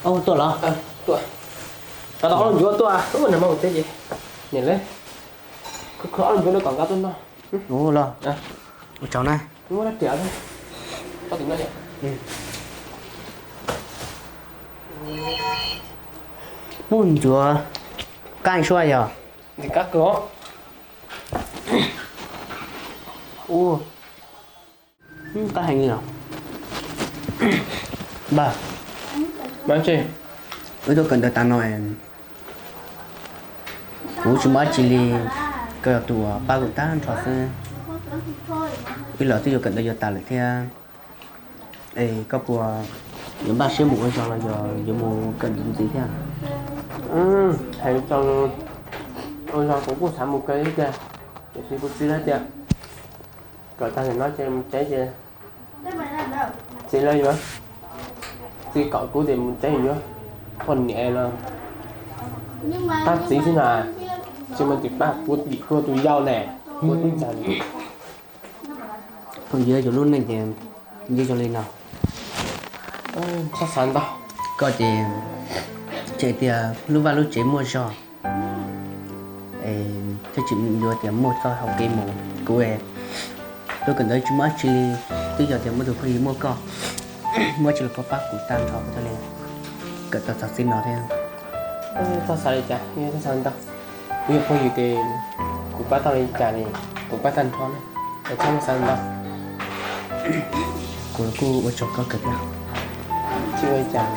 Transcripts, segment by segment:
Tuaj los? Tuaj. Rau tau ob lub ncuav tuaj, ub, nag hmo mus teb ces niam lawv khwv khwv ob lub ncuav rau kom nkad tuaj noj. Ua los, ua tsaug na. Muab rab riam, koj tus no yom. Muaj ncuav qab suab yog? Ntim qab kawg os. Ua, qab heev li os. Npawg, wb tuaj kawm ntawv tas no, kuv tsis muaj dab tsi li, koj yog tus uas pab kuv tag nrho xwb. Wb los twb yuav kawm ntawv yuav tas lawm thiab. Es koj puas yuav npaj siab mus ua zog los yog yuav mus kawm ntawv ntxiv thiab? Hais txog ua zog kuv kuj xav mus kawm ib tiag, tiam sis kuv txiv lawv tias kawm tag ntawm no ces mus tsev ces txiv lawv yuav, txiv kom kuv tias mus tsev yuav poj niam los tab txiv xwb na, tsis muaj tus pab kuv dim kuv tus yau ne, kuv twb ntxhais. Phooj ywg, yus lub neej ces nyob zoo li no. Txhob xav ntau. Koj ces tseem tias lub vaj lub tsev muaj zog, thiaj tsis yuav tias muaj txoj hau kev mus. Kuv tuaj kawm ntawv tsis muaj dab tsi li, twb yog tias muaj tus phooj ywg muaj koj, muaj dab tsi los koj pab kuv tag nrho thiaj li kawm tau txog txij no thiab. Txhob xav li cas, txhob xav ntau. Kuv yog phooj ywg ces kuv pab tau li cas li kuv pab tag nrho na, txhob xav ntau. Kuv kuj ua tsaug koj kawg thiab. Tsis ua li cas,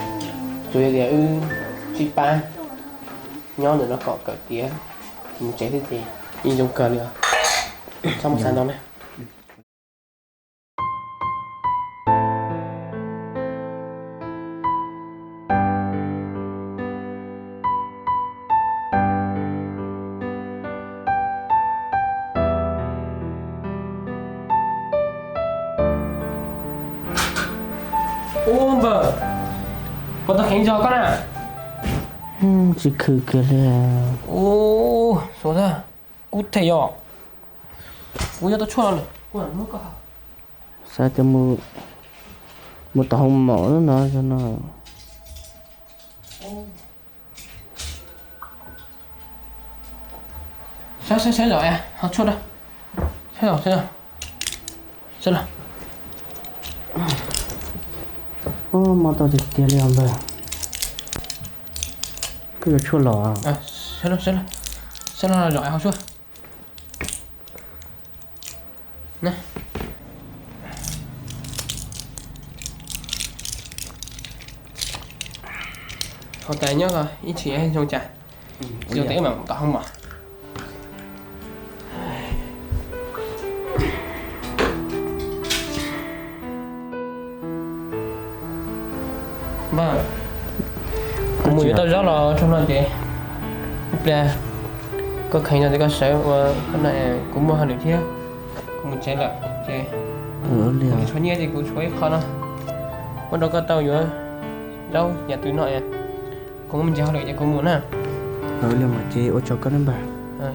tsuas yog tias wb sib pab nyob ntawm no kom kawm tiav mus tsev xwb ces yeej zoo kawg li os. Txhob mus xav ntau na. Ub npawg, puas tau kheev zog koj na? Tsis khwv kiag li. Ub, suav tag, kub them yom. Kuv yuav tau tshuaj no lawm, kuv muab koj. Xav tias mus tom hoo mom no no. Saib saib saib los ho tshuaj da. Saib los saib los. Saib los. Mob tau tiag tiag li os npawg. Koj yuav tshuaj los? Saib los saib los. Saib los zom ho tshuaj. Hauv tas nyob ib txhis zoo cas? Zoo tas wb mam tom hoo mom. Npawg, kuv mus yuav tau zaub los rau no ces ib pliag koj kheev no ces koj sawv ua, kuv muaj hauj lwm thiab, kuv mus tsev lawm ces kuv tsis tshuav nyiaj ces kuv tshuav ib qho no muab rau koj tau yuav zaub yam twg no. Kuv muaj me ntsis hauj lwm ces kuv mus na. Ua li mas ces ua tsaug koj na npawg.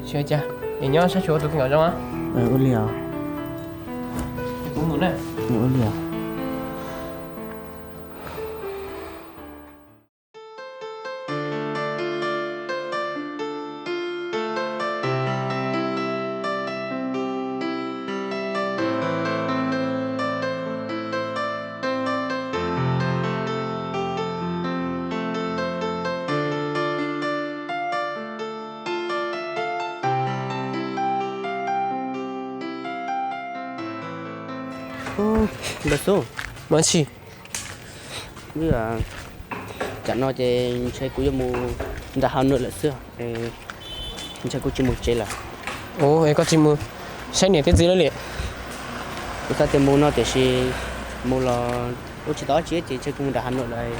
Tsis ua cas, es nyob saib xyuas ua tus kheej kom zoo. Ua li os. Kuv mus na. Ua li os. Npawg Xub, mas tsis, tam no ces ntshe kuv yuav mus nram Hà Nội lawm xwb, ntshe kuv tsis mus tsev lawm. Ua, es koj tsis mus saib niam thiab txiv lawm li? Kuv xav tias mus no tiam sis mus los ua tsis tau dab tsi ces ntshe kuv mus nram Hà Nội lawm.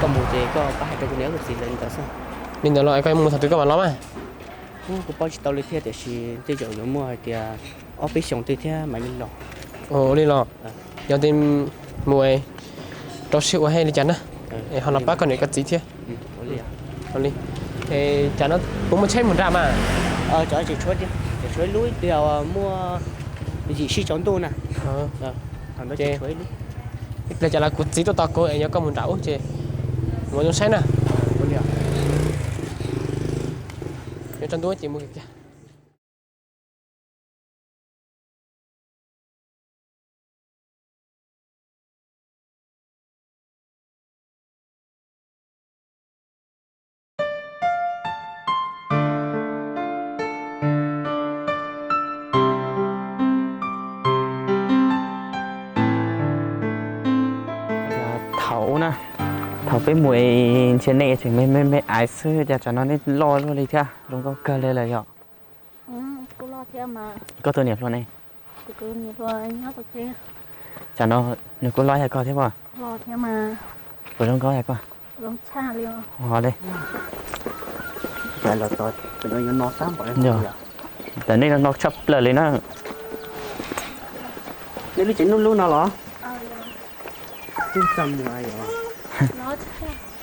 Koj mus ces koj pab hais rau kuv niam kuv txiv lawv li ntawd xwb. Li ntawd los es koj yuav mus thaum twg koj mam los mas? Kuv paub tsis tau li thiab tiam sis tej zaum yuav muaj hais tias ob peb xyoos twg thiab mam li los. Ua li los, yog tias mus rau siab ua hais li cas na, es ho los pab koj niam koj txiv thiab. Li, cas no kuv muaj tsheb mus nram mas. Tshuav ib lub twg muaj yim sij tsaus ntuj na. Ib pliag cas los kuv txiv tuaj tos kuv es yog koj mus nram ub ces Mus zoo saib na. Yuav tsaus ntuj ces mus kiag. Thaum ub na, thaum peb mus es ntshe nej tseem me me me aiv xwb, cas tsam no nej loj luaj li thiab, zoo nkauj kawg li lawm yom. Koj tus niam hluas ne? Tsam no nws kuj loj yam koj thiab pob? Puas zoo nkauj yam koj? Ho li. Tam nej no tshaj plaws li na. Nej lub tsev nub lub no los?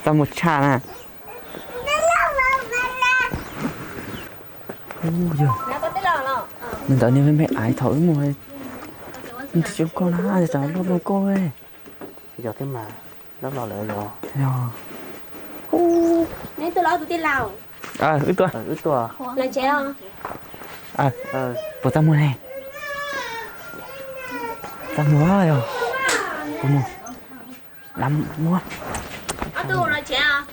Txaj muag tshaj na. Yog, nws ntawd niag me me aiv thaum wb mus, nws tsis zoo nkauj na, tsam loj zoo nkauj. Yog thiab mas, loj loj lawm yog. Yog. Neb tuaj los tus tij laug? Wb tuaj. Wb tuaj. Lawv tsev os? Puas txaj muag ne? Txaj muag yog. Puas mus? Dam muab. Ob tug lawv tsev os?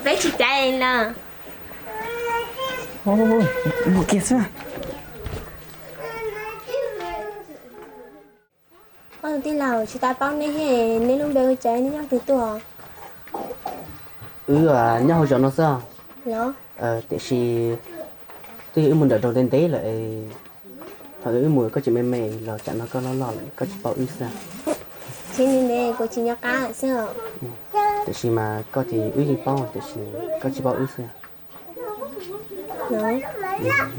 Peb tsis caiv lawm. Mus kiag xwb. Ua tus tij laug, tsis tau paub neb, neb lub npe ua cas, neb nyob twg tuaj? Wb nyob hauv zos no xwb. Los? Tiam sis twb wb mus nram nroog ntev ntev lawm es thaum wb mus koj tseem me me los tsam no koj loj loj lawm koj tsis paub wb xwb. Tsis ntev ntev kuv tsis nco qab xwb. Tiam sis mas koj ces wb yeej paub tiam sis koj tsis paub wb xwb.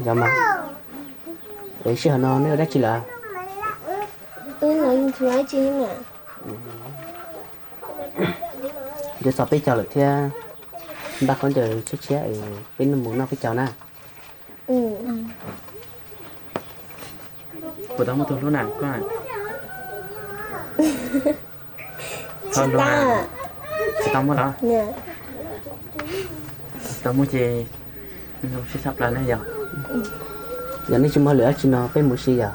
Yog mas. Es sij hawm no neb ua dab tsi lawm? Wb los yeej tsis ua dab tsi li mas. Yuav txog peb caug lawm thiab, npaj khaub ncaws tshiab tshiab es peb mus noj peb caug na. Puas tau muaj tus hlub na koj? Tsis tau. Tsis tau muaj los? Tsis tau muaj ces zoo siab tshaj plaws na yog. Yog nej tsis muaj hauj lwm dab tsi no peb mus si yog.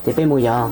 Ces peb mus yog.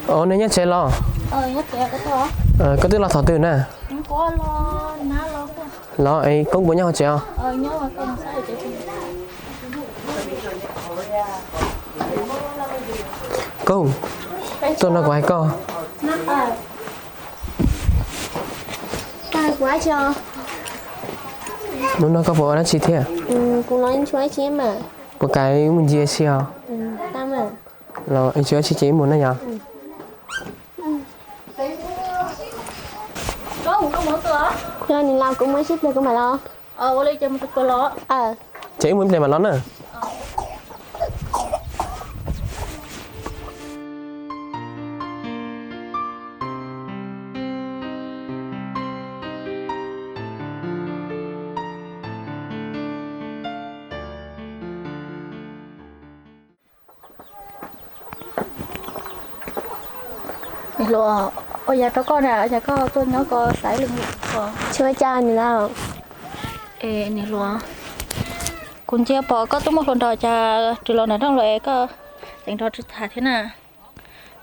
Os, nej nyob tsev los? Koj twb los thaum twg na? Los es Koob puas nyob hauv tsev os? Koob, tuaj no kuv hais koj. Hnub no koj puas ua dab tsi thiab? Puas kam wb mus ncig ua si os? Los tsis ua dab tsi ces wb mus na yog. Yog nim no kuv mus ib pliag kuv mam los. Ces wb mus ib pliag mam los na. Niam hluas, ua yas rau koj na, ua cas koj tuaj nyob ko xaiv lwm lwm ko? Tsis ua cas niam laus. Es niam hluas, kuv ntsia pom koj tuaj muaj hluas nraug cas rwg los nram nroog lawm es koj tseem nrog rwg tham thiab na,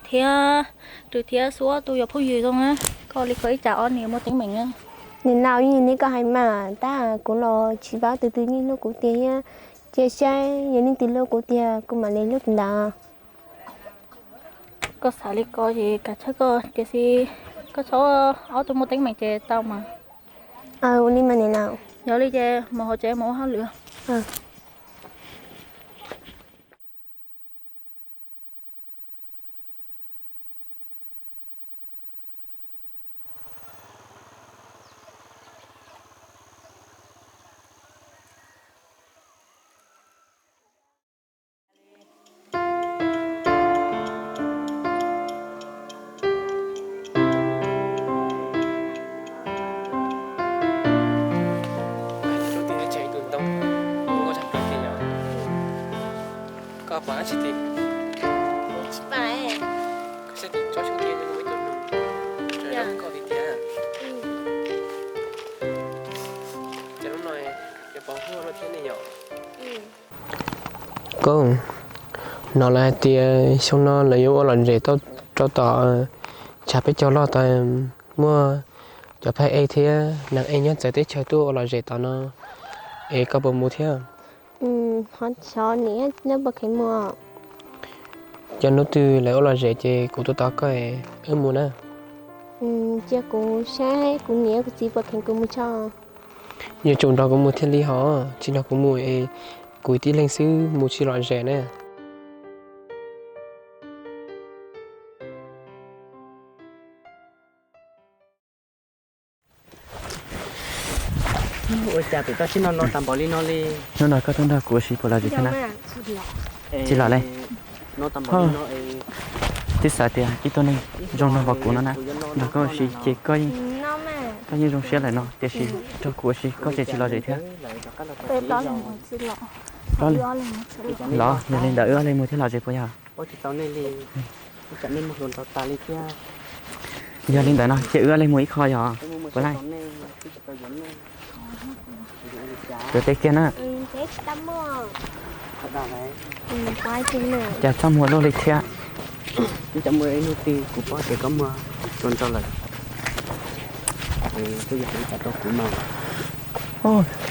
thiab rwg thiab Xuab tu yog phooj ywg zoo na, koj li koj ib cas ob niag muaj teeb meem na. Niam laus, yeej yog li koj hais mas, tab kuv los tsis paub tus twg yeej hlub kuv tiag thiab, Cia saib, yog leej twg hlub kuv tiag kuv mam li hlub tus ntawd. Koj xav li ko ces kav tsij koj, tiam sis koj txhob, ob tug muaj teeb meem ces tau mas. Ua li mas niam laus. Yog li ces mus hauv tsev mus ua hauj lwm. Koj pom dab tsi tim? Tsis pom. Koj saib tim tsob xyoob tiag, muaj ib tug nus zoo nkauj tiag tiag. Ces lub no yog pom huaj no thiab ne yom? Koj, hnov lawv hais tias xyoo no lawv yuav ua lom zem rau tom tshav peb caug loj tod, muaj cov phaj ej thiab neeg ej nyob txawv teb chaws tuaj ua lom zem tom no, es koj puas mus thiab? Ho xyov niam, neb puas kheev mus? Yog hnub twg lawv ua lom zem ces kuv tuaj tos koj es wb mus na. Cia kuv saib kuv niam kuv txiv puas kheev kuv mus tso. Yuav tsum nrog kuv mus thiaj li hos, tsis nrog kuv mus es kuv tib leeg xwb mus tsis lom zem na. Ua cas pem toj siab no no tas npaum li no li? Hnub no koj tuaj nrog kuv ua si puas lom zem thiab na? Tsis lom li. Twb xav tias ib tug neeg zoo nraug npaum kuv no na, nrog koj ua si ces koj yeej, koj yeej zoo siab lawm no, tiam sis nrog kuv ua si koj ces tsis lom zem thiab. Los, yog li ntawd wb ob leeg mus thiaj lom zem puas yog? Yog li ntawd no ces wb ob leeg mus ib qho yog puas laij? Tuav tes kiag na. Cas txaj muag luaj li thiab.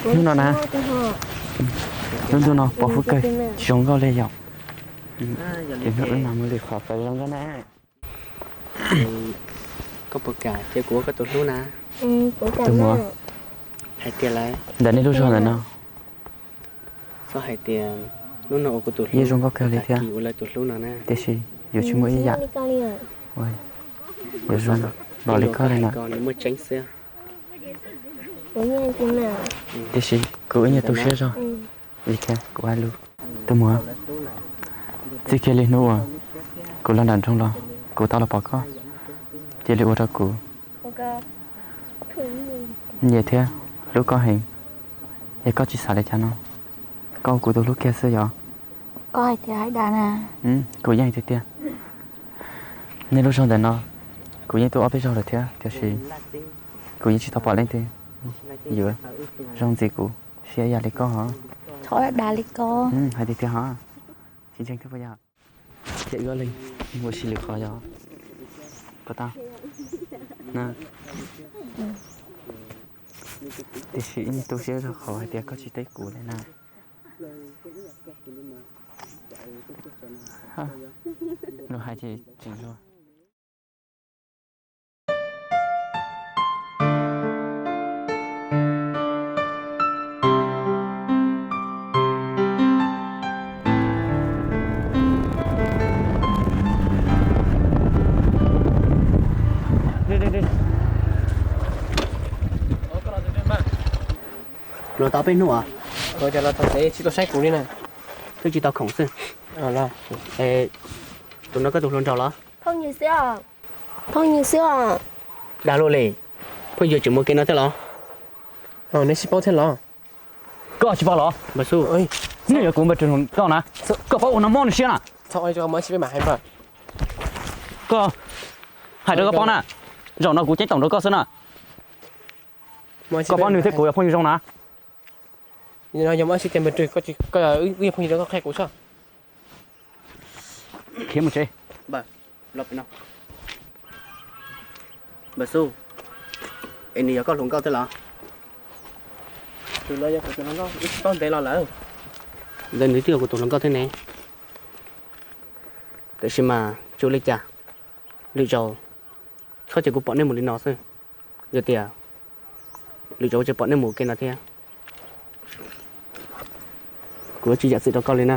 Hnub no na, lub ntuj no pom hwv kawg, tsis zoo nkauj li yom. Ces hnub wb mam mus lwm qhov pem zoo nkauj na. Koj puas kam cia kuv ua koj tus hlub na? Tus muam, hais tias lawm ntawm nej lub zog ntawm no, txhob hais tias hnub no ua kuv tus hlub, yeej zoo nkauj kawg li thiab, ua lawv tus hlub no na. Tiam sis yuav tsis muaj ib yam yuav zoo npaum li koj li na. Tiam sis kuv ib nyuag tu siab zog li thiab kuv hais lus. Tus muam, txij kiag li hnub uas kuv los nram nroog los kuv tau los pom koj, cia li ua rau kuv nyiam thiab hlub koj heev. Yog koj tsis xav li cas no, koj ua kuv tus hlub kiag xwb yom. Koj hais tias hais dab na. Kuv yeej hais tiag tiag. Nej lub zog ntawm no kuv yeej tuaj ob peb zaug lawm thiab, tiam sis kuv yeej tsis tau pom leej twg yuav zoo ntxiv kuv siab ib yam li koj hos. Txhob dag li ko. Hais tiag tiag hos. Tsis ntseeg thiab puas yog? Ces wb ob leeg mus ua si lwm qhov yog puas tau? Tiam sis ib nyuag tu siab zog qhov hais tias koj tsis teb kuv li na. Lus hais ces tseem luag. Los tau peb hnub os. Ua cas los txog tsev tsis tuaj saib kuv li na? Twb tsis tau khoom xwb. Tus no koj tus hluas nraug los? Phooj ywg xwb os. Phooj ywg xwb os. Dag luaj li. Phooj ywg tseem mus kev no thiab los? Neb tsis paub thiab los? Koj tsis paub los? Nej yog kuv npawg Rwg Hluas Nkauj na. Koj paub ua no mob nws siab na. Koj hais rau koj paub na, zaum no kuv ceeb toom rau koj xwb na. Koj paub nws thiab kuv yog phooj ywg zoo na. Yog mus ib sib tias npawg Rwg, koj yog phooj ywg rau koj qhia kuv soj. Khiav mus tsev. Npawg Xub, es nws yog koj hluas nkauj thiab los? Tus los yog kuv tus hluas nkauj, wb tsis paub ntev los lawm. Ntawd nws twb yog kuv tus hluas nkauj thiab ne. Tiam sis mas tsis ua li cas, lwm zaus txhob cia kuv pom nej mus li no xwb. Yog tias lwm zaus tsis pom nej mus ua ke no thiab, kuv yuav tsis zam txim rau koj li na.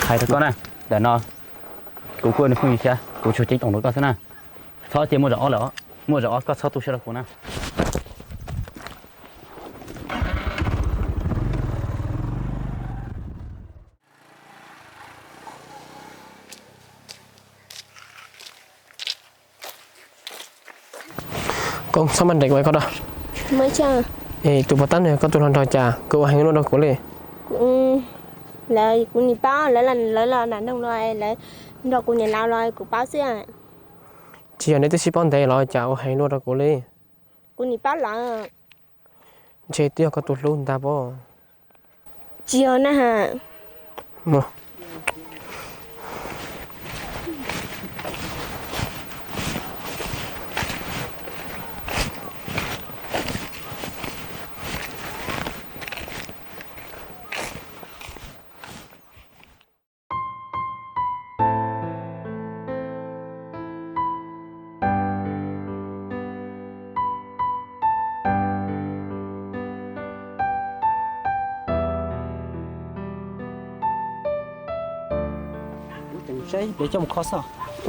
Hais rau koj na, ntawm no kuv kuj ua nws phooj ywg thiab, kuv tsuas ceeb toom rau koj xwb na. Txhob cia muaj zaum ob lawm, muaj zaum ob koj txhob tu siab rau kuv na. Koj txhob maj nrees ua koj da. Es tus pov tab no koj tus hluas nraug cas kawg ua heev luaj rau kuv li. Lawv, kuv nim paub lawv, lawv los nam noog no, lawv nrog kuv niam laus los kuv paub xwb. Tsis yog neb twb sib paub ntev los cas ua heev luaj rau kuv li. Kuv nim paub lawv. Ntshe twb yog koj tus hlub ntag pob. Tsis yog na.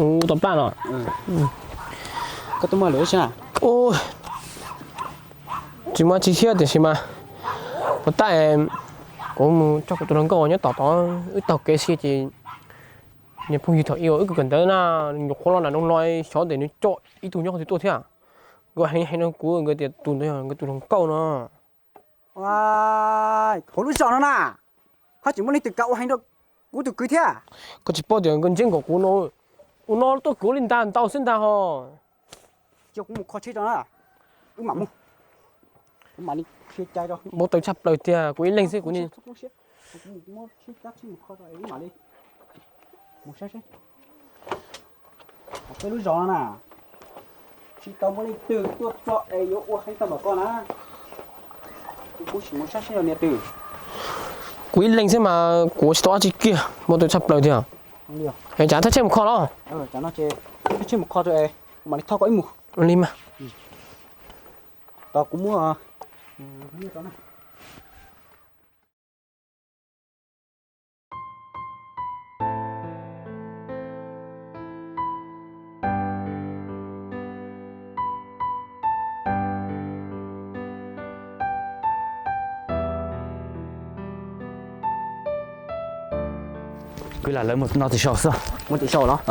Ua tau plaj los. Koj tuaj muaj lwm ib sab. Tsis muaj tsis thiab tiam sis mas, puas tas, kuv mus coj kuv tus hluas nkauj nyob tom tod, wb taug kev xwb ces niag phooj ywg thaum ub wb kawm ntawv na, nyuam qhuav los nram nroog no xyov tes nws coj ib tug nyob qhov twg tuaj thiab. Nkawd hais heev rau kuv, nkawd tias tus ntawd yog nkawd tus hluas nkauj no. Hauv lub zos no na, ho tseem muaj leej twg kam ua heev rau kuv tus kwv thiab. Koj tsis paub tias nkawd ntsiab nkaus kuv no, ua no tuaj kwv li ntag ntau xwb ntag ho. Cia kuv mus kho tsheb tso na, wb mam mus. Kuv mam li qhia cai rau. Npau taws tshaj plaws tiag, kuv ib leeg xwb kuv ni. Mus saib seb. Hauv peb lub zos no na, tsis tau muaj leej twg tuaj txog es yuav ua heev tau npaum koj na. Kuv sim mus saib seb yog niag twg. Kuv ib leeg xwb mas kuv tsis tau dab tsi kiag, npau taws tshaj plaws tiag. Es tsam thawj tsheb mus kho los? Tsam no ces thawj tsheb mus kho rau es kuv mam li thauj koj wb mus. Ua li mas. Tos kuv muab. Kwv lam lawv mus no tim sau xwb. Mus tim sau los?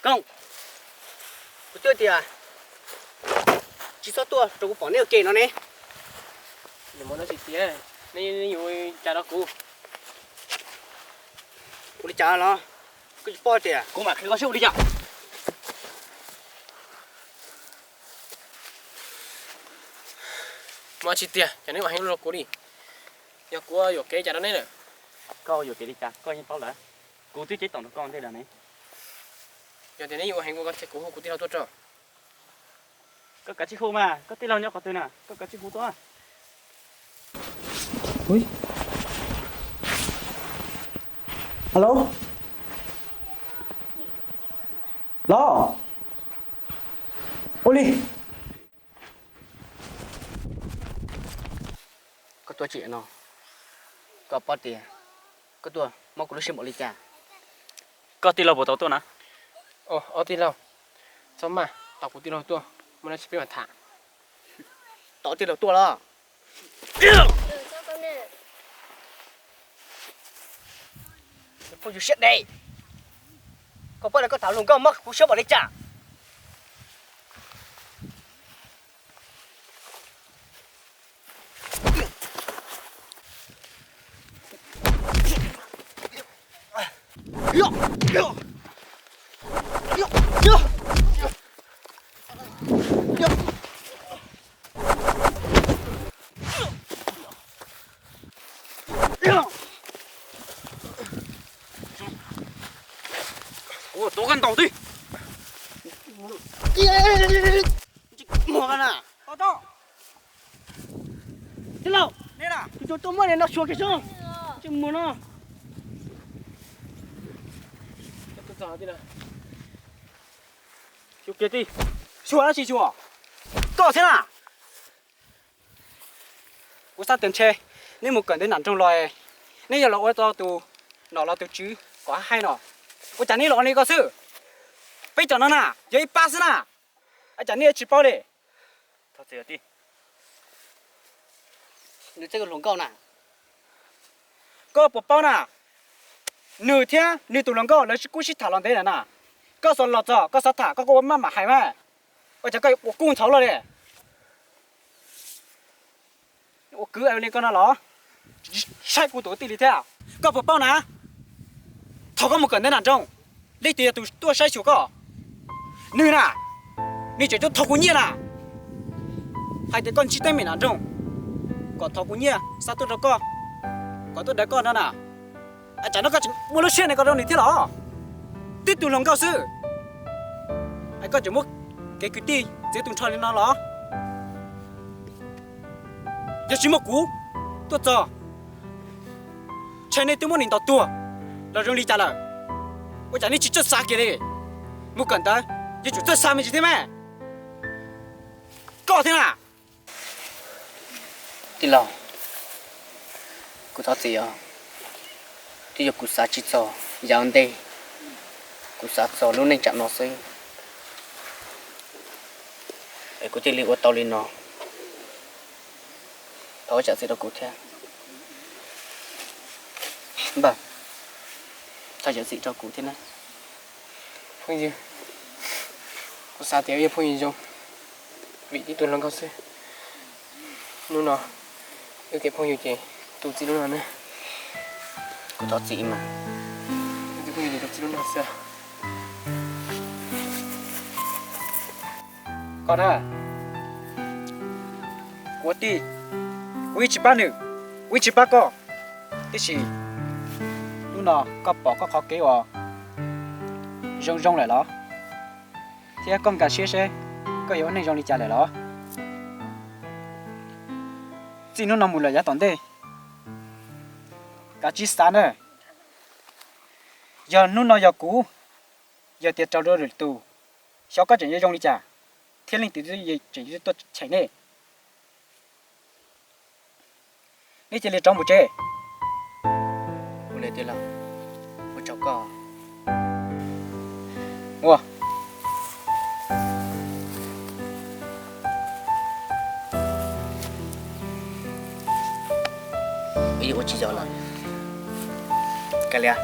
Koob, kuv twb tias tsis txhob tuaj rau kuv pom neb ua ke no ne. Ua li cas rau kuv? Ua li cas los? Koj tsis paub tias kuv mam qhia koj saib ua li cas. Muaj tsis tiag, cas neb ua heev rau kuv li? Yog kuv yuam kev cas rau neb lawm? Koj yuam kev li cas koj yeej paub lawm. Kuv twb ceeb toom rau koj ntej lawm ne. Yog tias neb yuav ua heev ua ko ces kuv hu kuv tij laug tuaj tso. Koj kav tsij hu mas, koj tij laug nyob qhov twg na, koj kav tsij hu tuaj. Alo, los, ua li. Koj tuaj tsim no, koj paub tias koj tuaj muab kuv lub siab npaum li cas? Koj tij laug puas tau tuaj na? Ob tij laug, txhob maj, tos kuv tij laug tuaj muaj dab tsi peb mam tham. Tos tij laug tuaj los? Phooj ywg siab deb, koj paub tias koj tham hluas nkauj muab kuv siab npaum li cas? Kuv tuav koj ntaus twg. Muag na. Tij laug, kuv tuaj muab niag no xyuas kiag seb. Tsis muag no. Xyuas kiag tij. Xyuas dab tsi xyuas? Koj thiab na. Kuv xav tias ntshe neb mus kawm ntawv nram nroog los, neb yuav los ua tau tus nom los tus tswv kom haib no. Ua cas neb los ua li ko xwb? Peb cov no na yog ib pab xwb na. Ua cas neb tsis paub li? Nws txawj hluas nkauj na. Koj puas paub na, nws thiab nws tus hluas nkauj lawv kuj sib tham los ntev lawm na. Koj xav los txog koj xav tham koj kuj ua maj mam hais mas. Ua cas koj ua kuj ntxhov luaj li? Ua kwv li koj no los tsis saib kuv tus kwv tij li thiab. Koj puas paub na, thaum koj mus kawm ntawv nram nroog, leej twg yog tus tuaj saib xyuas koj? Nws na, nws tseem tuaj thov kuv nyiaj na. Hais tias koj ntsib teeb meem nram nroog, kom thov kuv nyiaj xa tuaj rau koj, kom tuaj dawv koj no na. Ua cas no koj tseem muaj lub siab ne koj rau nws thiab los? Twb tus hluas nkauj xwb, es koj tseem muab kev kwv tij txiav tu nrho li no los? Yog tsis muaj kuv tuaj txog, ntshe nej twb muab nws ntaus tuag los zoo li cas lawm. Ua cas nej tsis txawj xav kiag li? Mus kawm ntawv yuav tsum txawj xav me ntsis thiab mas. Koj thiab na. Tij laug, kuv thov txim os. Twb yog kuv xav tsis txog yav ua ntej, kuv xav txog lub neej tsam no xwb, es kuv thiaj li ua tau li no. Thov zam txim rau kuv thiab. Npawg, thov zam txim rau kuv thiab na. Phooj ywg, kuv xav tias wb yog phooj ywg zoo, vim tib tug hluas nkauj xwb. Hnub no wb kev phooj ywg ces tu txij lub no ne. Kuv thov txim mas. Wb kev phooj ywg ces tu txij lub no xwb. Koj na, kuv ua tij, kuv yeej tsis pab nws, kuv yeej tsis pab koj. Tiam sis hnub no koj pom koj qhov kev uas zoo zoo lawm los, thiab koj nkag siab seb koj yuav ua neej zoo li cas lawm los, txij hnub no mus lawm yav tom ntej, kav tsij xav na. Yog hnub no yog kuv, yog tias raug rau lwm tus, xyov koj tseem yuav zoo li cas, thiab leej twg tseem yuav tuaj cheem nej. Nej cia li rov mus tsev. Ua li tij laug, ua tsaug koj. Ua, wb yuav ua tsis yog lawm. Kav liam,